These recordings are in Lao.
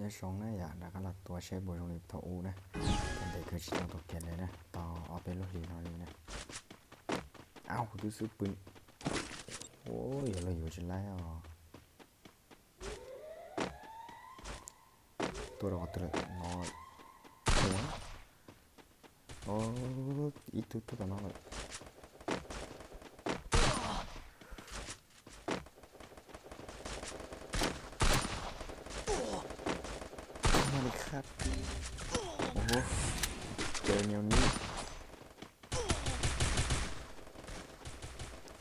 ຈະສົ່ງນະ ຢາກໄດ້ກະລັດຕົວເຊບໂບຊົງລິບເທົ່າອູນະ. ກັນເດຄືຊິເຈົ້າຕົວແກນເລີຍນະ ຕໍ່ເອົາເປັນລູກຫີນເຮົານີ້ນະ. ອ້າວ ຕື້ຊື້ປືນ. ໂອ້ຍ ລະຢູ່ຊິໄລ່ເອົາ ຕົວດອກເຕີນ້ອຍ. ໂອ້ ອີກຕົວ ຕົວນ້ອຍ. ມາເລີຍຄັບ. ໂອ້ໂຫ ເຈີແນວນີ້.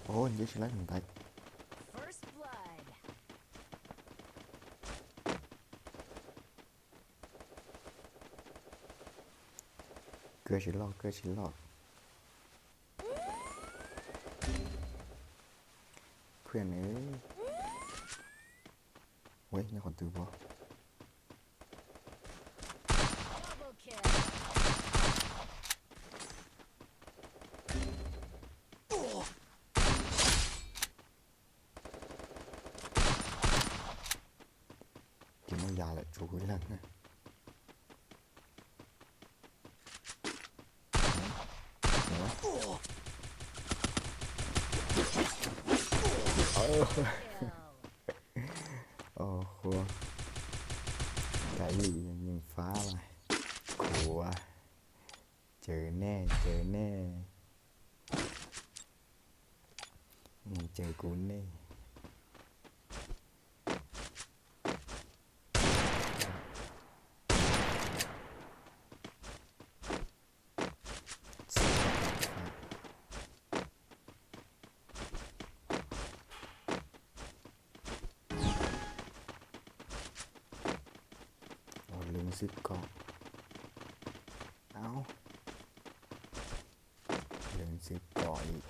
ໂອ້ຍ ເຢ ຊິໄລ່ມັນໄດ້. First blood. ເກືອຊິລອດ ເກືອຊິລອດ ເພື່ອນເອີຍ. ໂອ້ຍ ຍັງຄົນຕື່ບໍ່? Double kill. ກິນໝາກຢາແຫຼະ ໂຈຄືຫຼັງນະ. ໂອ້ໂຫ ໄກຫຼີ ຍິງຟ້າວ່າ ຂົວ ເຈີແນ່ ເຈີແນ່ ມຶງເຈີກູແນ່. ໂອ້ ລືມຊື້ເກາະ ເອົ້າ ລືມຊື້ເກາະອີກ.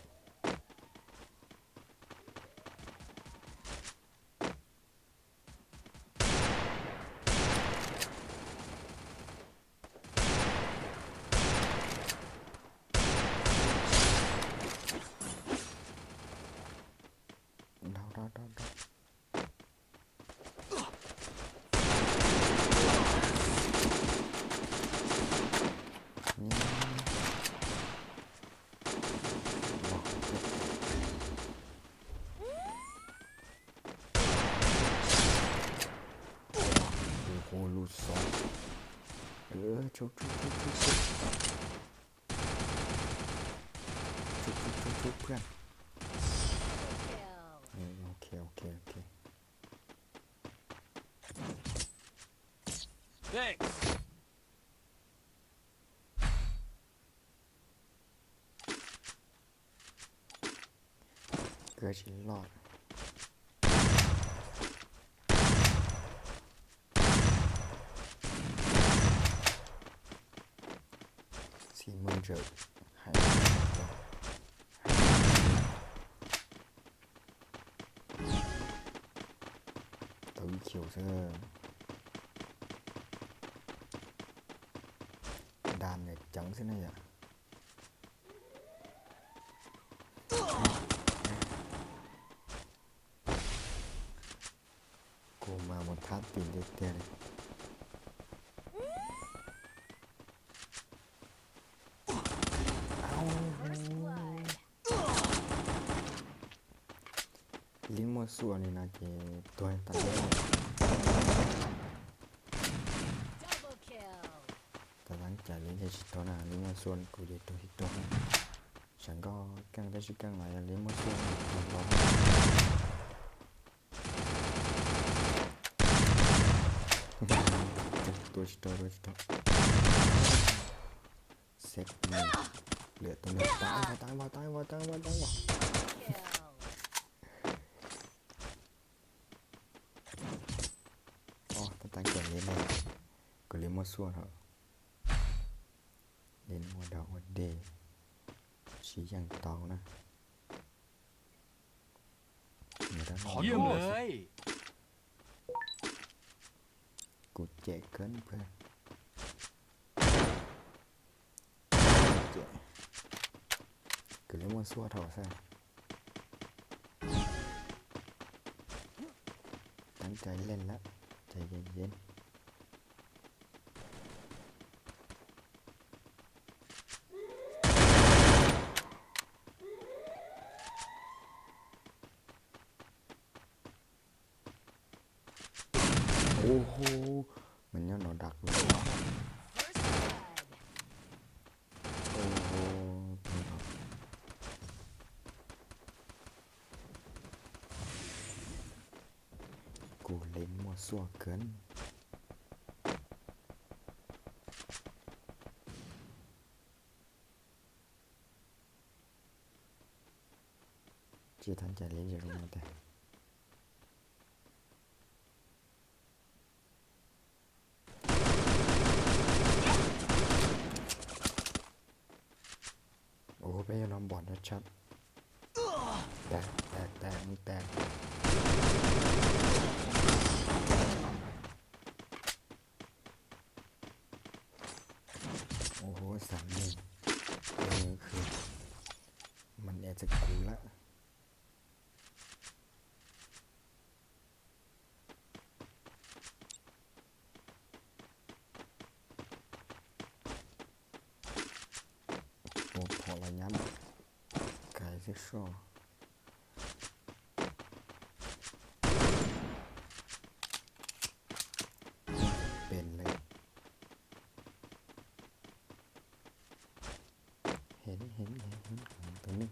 ໂອ້ໂຫ ລູກສອງ ເອີ ຊຸບ ຊຸບ ຊຸບ ຊຸບ ຊຸບ ຊຸບ ຊຸບ ເພື່ອນ ເອີ ໂອເຄ ໂອເຄ ໂອເຄ. Thanks. ເກືອຊິລອດ ສີ່ໝື່ນເຈີ ໃຫ້ ໃຫ້ ຕົວຂຽວເຊີ ດ່ານແຫຼະ ຈັງຊິນະຍະ. ກູມາບໍ່ທາດຕີນເດັກແຕ່ເລີຍ ເອົ້າ First blood. ຫຼິ້ນມົ້ວຊົ່ວນີ້ນະເຈ ຕົວໃຫ້ຕາຍ Double kill. ກຳລັງຈະຫຼິ້ນເຮັດຊິໂຕນະ ຫຼິ້ນມົ້ວຊົ່ວນີ້ ກູເດໂຕເຮັດໂຕ ສັງກໍກັງໄດ້ຊິກັງຫຼາຍ ຫຼິ້ນມົ້ວຊົ່ວນີ້ ຕົວຊິໂຕ ຕົວຊິໂຕ ເຊັດ ເຫຼືອຕົວໜຶ່ງ ຕາຍ ຕາຍ ຕາຍ ຕາຍ ຕາຍ ຕາຍ. ອໍ ຕັ້ງໃຈຫຼິ້ນແນ່ ກູຫຼິ້ນມົ້ວຊົ່ວເຖາະ ຫຼິ້ນມົ້ວດອກມົ້ວເດ ຊິຢ່າງເຕົານະ ເອີ ໄດ້ ຢ້ຽມເລີຍ ກູແຈກເກີນເພື່ອນ ເຈ ກະເລີຍມົ້ວຊົ່ວເທົ່າຊັ້ນ ຕັ້ງໃຈຫຼິ້ນລະ ໃຈເຢັນໆ. ໂອ້ໂຫ ແມ່ນຫຍັງເນາະ ດັກຢູ່. ໂອ້ໂຫ ໂທດເນາະ ກູເລັງມົ້ວຊັ້ວເກີນ. ເຈ ທັນໃຈເລີຍ ເຈ ລົງມາແຕ່ ໂອ້ ໄປນຳບອດເນາະ ຊັດ ແຕກ ແຕກ ແຕກ ມຶງແຕກ. ໂອ້ໂຫ ສາມໜຶ່ງ ເອີ ຄືມັນແອດໃສ່ກູລະ. ໂອ້ ພໍລະຍາມ ໄກຊິຊໍ ເປັນເລີຍ. ເຫັນ ເຫັນ ເຫັນ ເຫັນ ເຫັນຕົງນີ້.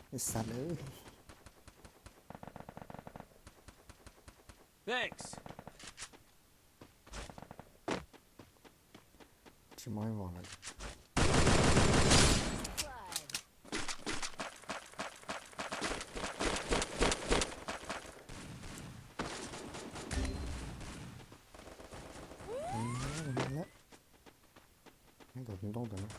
ໄອ້ສັດເອີຍ. Thanks. ຊິມາໃຫ້ເວົ້າແລ້ວ. ອືມ ນັ້ນແຫຼະ ມັນກໍຕ້ອງ ຕ້ອງຕົວນັ້ນ.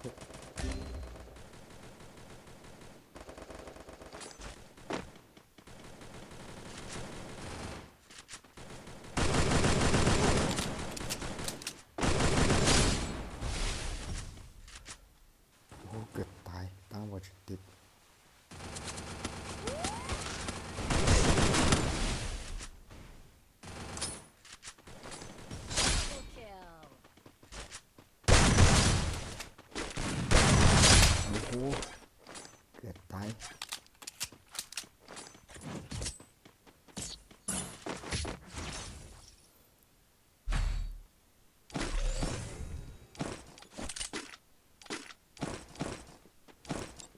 ໂອ້ ເກືອບຕາຍ ຕັ້ງບໍ່ຊິຕິດ. ໂອ້ໂຫ ເກືອບຕາຍ.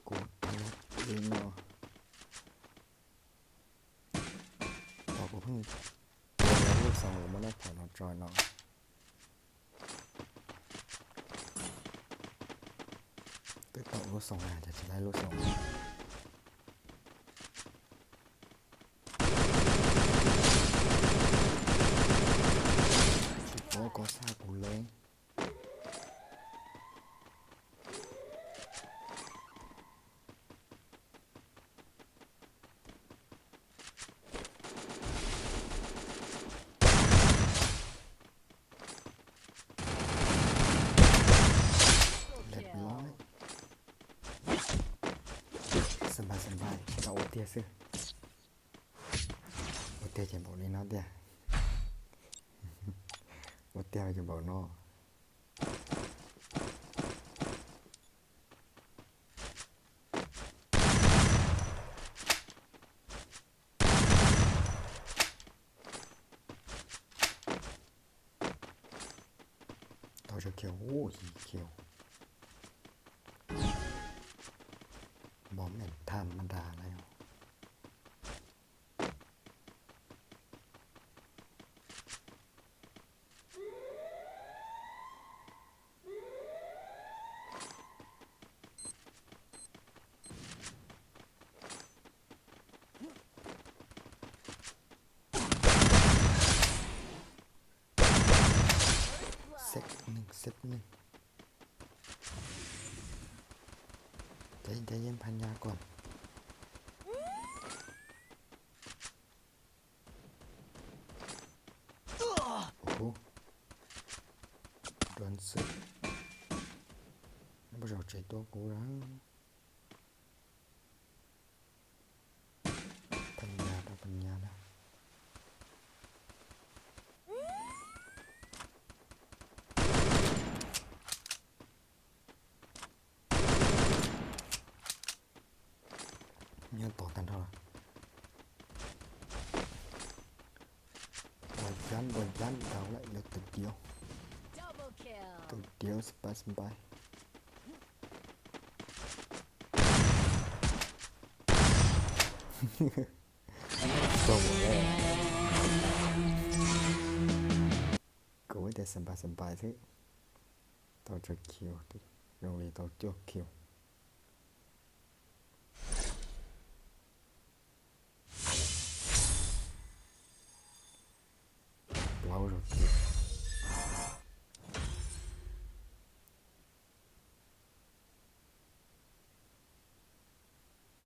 ກູຕາຍເອງເນາະ. ເຮົາກໍເພິ່ງ ລູກສອງ ບໍ່ໄດ້ເຜົາເນາະ ຈອຍເນາະ. ໄປເອົາລູກສອງ ໜ້າຈະໄດ້ລູກສອງ. ຊິບໍ່ກໍຊາກູເລີຍ. ຮຽບຮ້ອຍ. ສະບາຍໆ ຕາໂອເຕຍຊື່. ໂອເຕຍຈະບອກນີ້ເນາະເຕຍ. ໂອເຕຍຈະບອກເນາະ. ໂຕຂຽວໆ ໂອ້ ຂຽວ ບໍ່ແມ່ນທຳມະດາແລ້ວ. ເຊັດໜຶ່ງ ເຊັດໜຶ່ງ. ໃຈ ໃຈເຢັນ ພັນຍາກ່ອນ. ໂອ້ໂຫ ດວນເສິກ ບໍ່ເຂົ້າໃຈຕົວກູນະ. ພັນຍາດອກ ພັນຍາດອກ. ຍັງຕໍ່ກັນເທົ່ານັ້ນ. ບໍ່ຢ້ານ ບໍ່ຢ້ານ ເອົາລະ ເຫຼືອຕົວດຽວ Double kill. ຕົວດຽວສະບາຍ ສະບາຍ. ໂອ້ຍ ແຕ່ສະບາຍ ສະບາຍເທື່ອ ຕ້ອງຈົດຄິວ ໂລງເລຕ້ອງຈົດຄິວ. ເຮົາ